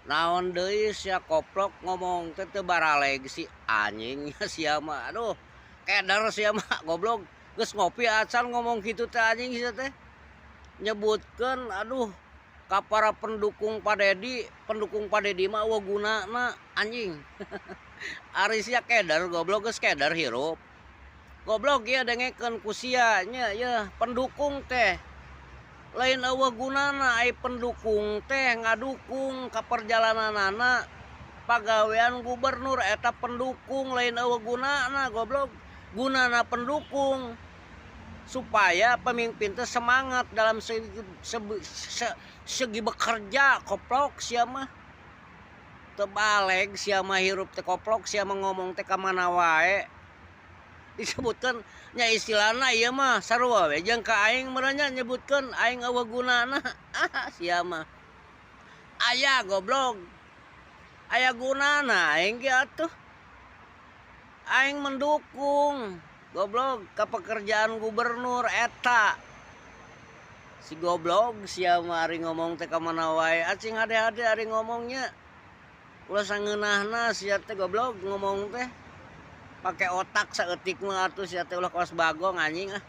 Naon deui sia koplok ngomong teh teu baraleg si anjing sia mah, aduh keder sia mah goblok, geus ngopi acan ngomong kitu teh anjing sia teh. Nyebutkeun aduh ka para pendukung Pak Dedi, pendukung Pak Dedi mah eueuh gunana anjing. Ari sia keder goblok, geus keder hirup. Goblok ieu dengekeun ku sia nya yeuh, pendukung teh lain eueuh gunana, ai pendukung teh ngadukung ka perjalananana pagawean gubernur, eta pendukung lain eueuh gunana goblok. Gunana pendukung supaya pemimpin teh semangat dalam segi bekerja, koplok sia mah. Teu baleg sia mah hirup teh koplok, sia mah ngomong teh ka mana wae. Disebutkeun nya istilahna ieu mah sarua we jeung ka aing meureun nya, nyebutkeun aing eueuh gunana. Ah sia mah. Aya goblok. Aya gunana aing ge atuh. Aing mendukung goblok ka pekerjaan gubernur eta. Si goblok sia mah ari ngomong teh ka mana wae, acing hade-hade ari ngomongnya. Ulah sangeunahna sia teh goblok ngomong teh. Pake otak saeutik mah atuh sia teh, ulah kawas bagong anjing ah.